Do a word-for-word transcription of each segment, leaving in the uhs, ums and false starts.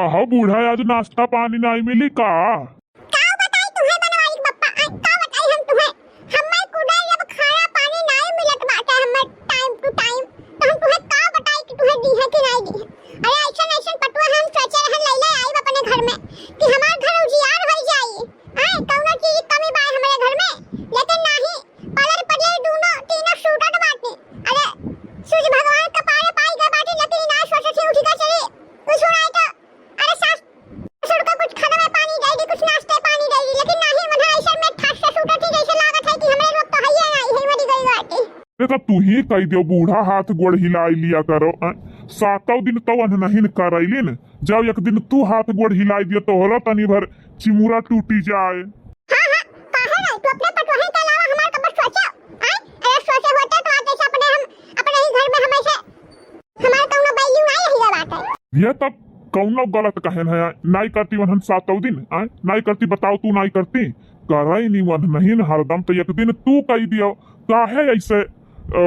अहो बूढ़ा, आज नाश्ता पानी नाई मिली का? का बताई तुहे बनवारी के बप्पा, आ, का बताई हम तुहे? हम्मे कुदा जब खाना पानी नाई मिलत बाटे, हम्मे time to time, तो हम तुहे का बताई कि तुहे दीहे कि नाई दीहे? अरे ऐसन ऐसन पटुआ हम सोचे रहन लैले आइब अपने घर में कि हमार घर उजियार होइ जाई। आए, कौनो चीज कमी बाय हमरे घर में, लेकिन नाही, पलर पलर दूनो तीनों सूटत बाटे। अरे सूर्य भगवान कपारे पाई गए बाटे, लेकिन ना सोचे थे उठी का चली, कुछ ना तो अरे सास ससुर का कुछ खाना में पानी दे दी, कुछ नाश्ते पानी दे दी, लेकिन नाही, मन्हा ऐसन में ठास से सूटत ही जैसे लागत है कि हमरे लोग तो हइये नाही है, मरी गई बाटे। अरे तो तू ही कह दियो बूढ़ा, हाथ गोड़ हिलाई लिया करो, हैं? सातों दिन तो अननहिन करैलिन, जब एक दिन तू हाथ गोड़ हिलाई दियो तो होला तनी भर चिमुरा टूटी जाए। हाँ, हाँ, काहे नहीं? तू अपने पटोहे के अलावा हमार कबर सोचो, हैं? अगर सोचे होते तो आज जैसे अपने हम, अपने ही घर में हमेशा हमार कौनो value नाई रहिया बाटे। ये तब कौनो गलत कहन है, नाई करती वनहन सातौ दिन, आय? नाई करती, बताओ तू नाई करती? करई नी वनहन हरदम, तो एक दिन तू कही दियो, काहे ऐसे, अ,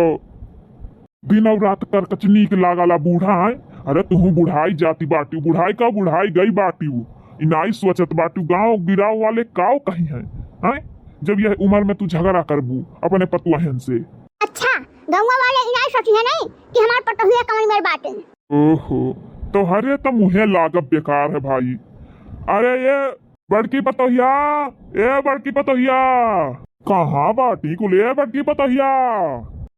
दिन और रात करकचनी के लागला बूढ़ा, आय? अरे तुहू बुढ़ाई जाती बाटी, बुढ़ाई का बुढ़ाई गई बाटी, उ ई नाई सोचत बाटी, गाँव गिराव वाले काव कही हैं, आय? जब यह उम्र में तू झगड़ा करबू अपने पतुआहन से। अच्छा, गौवा वाले ई नाई सोची है नहीं कि हमार पटोहिया कमर में बाटे। ओहो, तोहरे त मुहे लागब बेकार है भाई। अरे ये बड़की पतोहिया, ए बड़की पतोहिया, कहाँ बाटी कुल ए बड़की पतोहिया?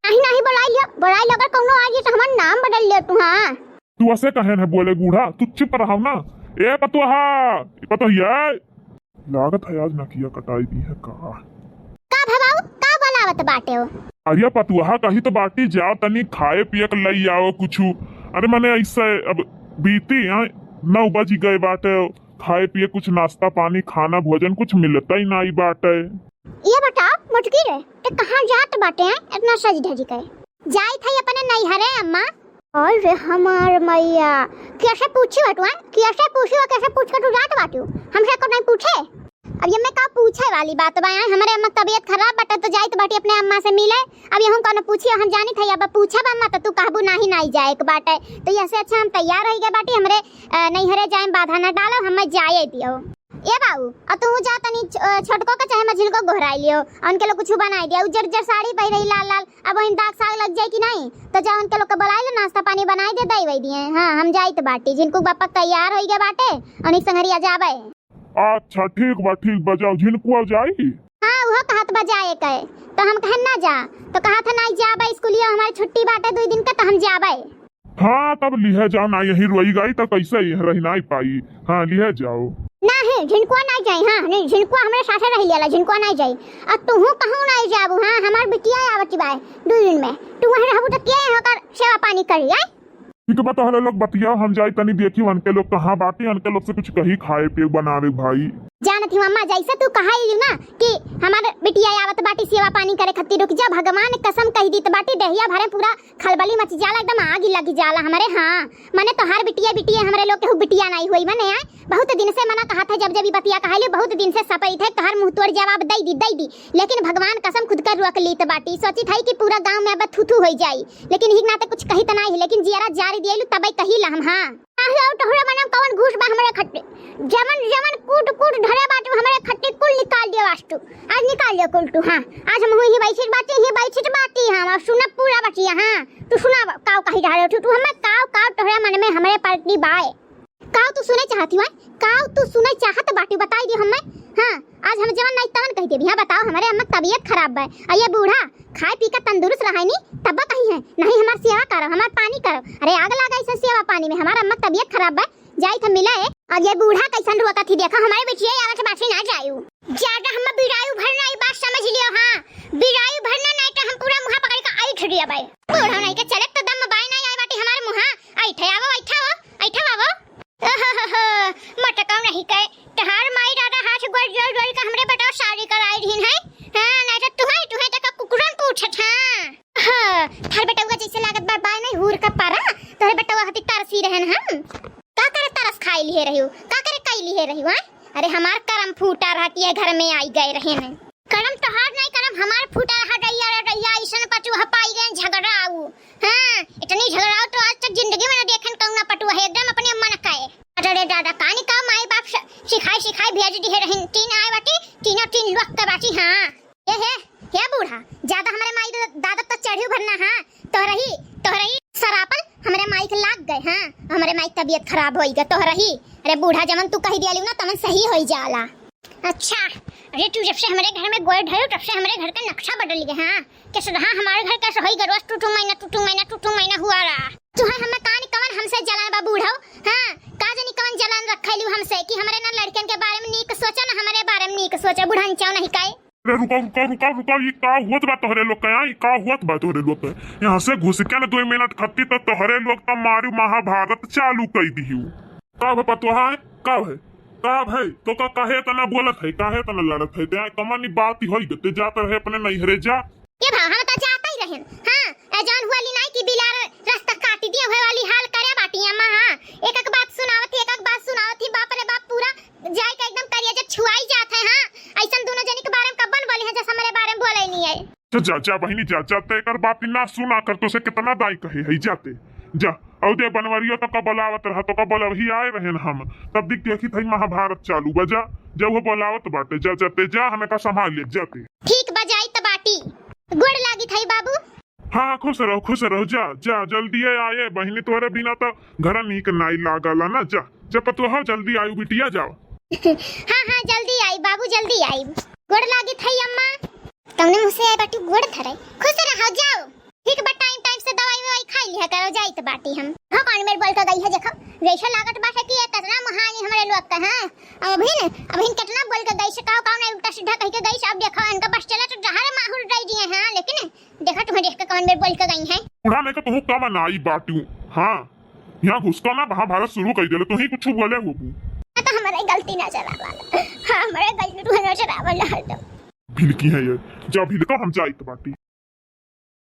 नहीं, नहीं, बोलाई लियो, बोलाई लियो, अगर कौनो आ जाए तो हमार नाम बदल लियो तू, हाँ। तू ऐसे कहे न बोले बूढ़ा, तू चुप रहो ना। ए पतोहा, पतोहिया, लागत है आज नकिया कटाई दी है का? का भवाऊ, का बोलावत बाटे हो? अरे पतुआ कही तो बाटी, जाओ तनी खाए पिए के लई आओ कुछु। अरे मने ऐसे अब बीती आए, नौ बज गए बाटे, खाए पिए कुछ नाश्ता पानी, खाना भोजन कुछ मिलता ही नाई बाटे। ये बताओ मोटकी रे, ते कहाँ जात बाटे हैं इतना सज धज के? जाइत है अपने नैहरे अम्मा। और रे हमार मैया, कैसे पूछी बटुआ, कैसे पूछी हो, कैसे पूछ के तू जात बाटू? हमसे को नहीं पूछे? अब ये में का पूछे वाली बात बा, आए हमरे अम्मा के तबीयत खराब बाटे तो जाइत बाटी अपने अम्मा से मिले। अब ये हम कौनो पूछी, हम जानी था अब पूछब अम्मा तो तू कहबू नाही नाही जाए के बाटे। तो ये से अच्छा हम तैयार हो गए बाटी, हमरे अ, नैहरे जाए में बाधा न डालो, हमें जाए दियो। ए बाऊ, अब तू जा तनी छ-, अ, छोटको के चाहे मझिलको गोहराई लियो, और उनके लोग कुछ बनाई दिया। उज्जर उज्जर साड़ी पहिरे लाल लाल, अब वहीं दाग साग लग जाए कि नहीं, तो जा उनके लोग के बुलाई ले, नाश्ता पानी बनाई दे, दई वही दिए। हाँ, हम जाइत बाटी, झिनकू बापा तैयार होई गए बाटे, उन्हीं संगरिया जाबे। अच्छा, ठीक बा, ठीक बा, जाओ, झिनकुआ जाई। हाँ, वो कहत बा जाए के, तो हम कहन ना जा, तो कहत है नहीं जाबे, स्कूलिया हमारी छुट्टी बाटे दुई दिन के, तो हम जाबे। हाँ, तब लिहे जाओ ना, यहीं रोई गई तो कैसे यह रही नहीं पाई। हाँ, लिहे जाओ। ना है, झिनकुआ नहीं जाई। हाँ, नहीं, झिनकुआ हमरे साथे रह लियाला, झिनकुआ नहीं जाई। अब तू कहूँ नहीं जाबू। हाँ, हमार बिटिया आवत बा दो दिन में, तू वहीं रहबू तो के होकर सेवा पानी करी, आय? ठीक बा, तोहरे लोग बतियाओ, हम जाई तनी देखी उनके लोग कहाँ बाटी, उनके लोग से कुछ कही खाए पिए बनावे भाई। जानत ही अम्मा, जैसे तू कहा ही ना कि हमार बिटिया आवत बाटी सेवा पानी करे खातिर, रुक जा, भगवान कसम कही दीत बाटी, देहिया भरे पूरा खलबली मच जाला, एकदम आग ही लग जाला हमरे। हाँ, मने तोहार बिटिया, बिटिया हमरे लोग केहू बिटिया नहीं हुई, मने आए बहुत दिन से मना कहा था, जब जब ई बतिया कहाली, बहुत दिन से सपई थे, तोहार मुंह तोड़ जवाब दई दी, दई दी, लेकिन भगवान कसम खुद कर रोक लीत बाटी। सोची था कि पूरा गांव में अब थू थू होई जाई, लेकिन हिक नाते कुछ कही त नाही, लेकिन जियरा जारी दियलु तबे कही ला हम। हाँ, आही आओ तोहरे मने कौन घूस बा हमरे खट्टी, जमन जमन कूट कूट धरे बाटू हमरे खट्टी कुल निकाल दियो आज तू, आज निकाल दियो कुल तू। हाँ, आज हम हुई ही बैठित बाटी, ही बैठित बाटी हम, और सुना पूरा बतिया। हाँ, तू सुना काव कही जा रहे हो तू, तू हमें काव काव तोहरे मन में हमरे पलटी बाए। काव तू सुने चाहती हुआ, काव तू सुने चाहत बाटी बताई दी हमें। हाँ, आज हम जवन नहीं तवन कही देबी। हाँ, बताओ, हमरे अम्मा के तबीयत खराब बा, और ये बूढ़ा खाए पी के तंदुरुस्त रहे नी, तब कही है नहीं हमार सेवा करो, हमार पानी करो। अरे आग लागा इसे सेवा पानी में, हमार अम्मा के तबीयत खराब बा, जाई थे मिले। अब ये बूढ़ा कैसन रोकत ही, देखो हमारे बिटिया आवत बाटे ना जायू। ज्यादा हम बिरायू भर नहीं बात समझ लियो। हाँ, बिरायू भर ना, नहीं तो हम पूरा मुहा पकड़ के ऐठ दिया भाई। बूढ़ा नहीं के चले तो दम बाय नहीं आए बाटी हमारे मुहा। ऐठे आवो, ऐठा आवो, ऐठा आवो। ओहो, मटकाऊ नहीं के, तहार माई दादा हाथ गोड़ जोड़ जोड़ के हमरे बेटा शादी कराई रही है। हाँ, नहीं तो तुहे, तुहे तक कुकुरन पूछत, हाँ। हाँ, थार बेटउआ जैसे लागत बा, बाय नहीं हूर का पारा, तोहरे बेटउआ खातिर तरसी रहन हम। का करे तरस खाई लिहे रहियो, का करे कई लिहे रहियो, हाँ? अरे हमार करम फूटा रहा कि ये घर में आई गए रहे हैं। करम तोहार नहीं, करम हमार फूटा रहा, रैया, रैया, ऐसन पटुआ पाई गए झगड़ाऊ। हाँ, इतनी झगड़ाऊ तो आज तक जिंदगी में न देखन कौना पटुआ है, एकदम अपने मन का है। और अरे दादा, कानी का माई बाप स-, सिखाई सिखाई भेज दिहे रहिन। तीन आए बाटी, तीनों तीन लोग के बाटी। हाँ, ए हे, हे बूढ़ा, ज्यादा हमरे माई द-, दादा त चढ़ियो भरना। हाँ, तोहरही, तोहरही सरापल हमरे माई के लाग गए। हाँ, हमरे माई के तबीयत खराब होई गए तोहरही। अरे बूढ़ा, जमन तू कही दियालियो ना, तमन सही होई जाला। अच्छा, अरे तू जब से हमरे घर में गोड़ धरो, तब से हमरे घर का नक्शा बदल गए। हाँ, कैसे रहा हमारे घर, कैसे होई गए, रोज टूटू मैना, टूटू मैना, टूटू मैना हुआ रहा। तू है हमें कानी कवन हमसे जलाए बा बूढ़ो? हाँ, का जानी कवन जलान रखेलू हमसे कि हमरे ना लड़कन के बारे में नीक सोचा, ना हमरे बारे में नीक सोचा, बुढ़न चाव नहीं काए। अरे रुका, रुका, रुका, रुका, ई का हुअत बा तोहरे लोग के? हाँ, ई का हुअत बा तोहरे लोग के? यहाँ से घुस के ना दो मिनट खत्ती तो तोहरे लोग तो मारू महाभारत चालू कर दिहू। का भे पतोहा है? का भे? का भे? तो का काहे तना बोलत है? काहे तना लड़त है? ते कमानी बात ही होई गते, जात रहे अपने नैहरे जा। ये भाव हम तो जाता ही रहन। हाँ, ए जान हुआ ली नाई की बिलार रास्ता काटी दिया हुए वाली हाल करे बाटी अम्मा। हाँ, एक एक बात सुनावत ही, एक एक बात सुनावत ही, बाप रे बाप, पूरा जाए का एकदम करिया जब छुआई जात है। हाँ, ऐसन दोनों जनी के बारे में कब्बन बोले हैं जैसे हमारे बारे में बोले ही नहीं है। तो जा, जा बहिनी जा, जा, ते एकर बात ना सुना कर, तो से कितना दाई कहे है, जाते जा। औ दे बनवरियो तो का बोलावत रहा, तो का बोलवही आए रहन हम, तब दिख देखी थई महाभारत चालू बा। जा, जा वो बोलावत बाटे, जा, जाते जा, हमें का संभाल ले जाते। ठीक बा, जाई त बाटी। गोड़ लागी थई बाबू। हाँ, हाँ, खुश रहो, खुश रहो, जा, जा, जल्दी आए बहिनी, तोहरे बिना तो घर नीक नाई लागला ना। जा, जा पतोहा, जल्दी आयु बिटिया, जाओ। हाँ, हाँ, जल्दी आई बाबू, जल्दी आई। गोड़ लागी थई अम्मा। कौने मुँह से आए बाटू गोड़ धरे? खुश रहो, जाओ। ठीक बा, टाइम टाइम से दवाई ववाई खाई लिहा करो, जाइत बाटी हम। हाँ, कौन मेर बोल के गई है, देखो, जैसे लागत बाटे कि ये कितना महानी हमरे लोग का है। अब अभिन, अभिन कितना बोल के गई से, काव काव नहीं उल्टा सीधा कह के गई से। अब देखो, इनका बस चला तो जहर माहौल रह दिए हैं, लेकिन देखो, तुम्हें देख के कौन मेर बोल के गई है। बूढ़ा नहीं तो तू कम ना आई बाटू। हाँ, यहाँ घुसका ना महाभारत शुरू कर देले, तू ही कुछ बोले हो। हाँ, तो हमारे गलती नजर आवा। हाँ, हमारे गलती नजर आवा हरदम। भिलकी है ये, जा भिलका, हम जाइत बाटी।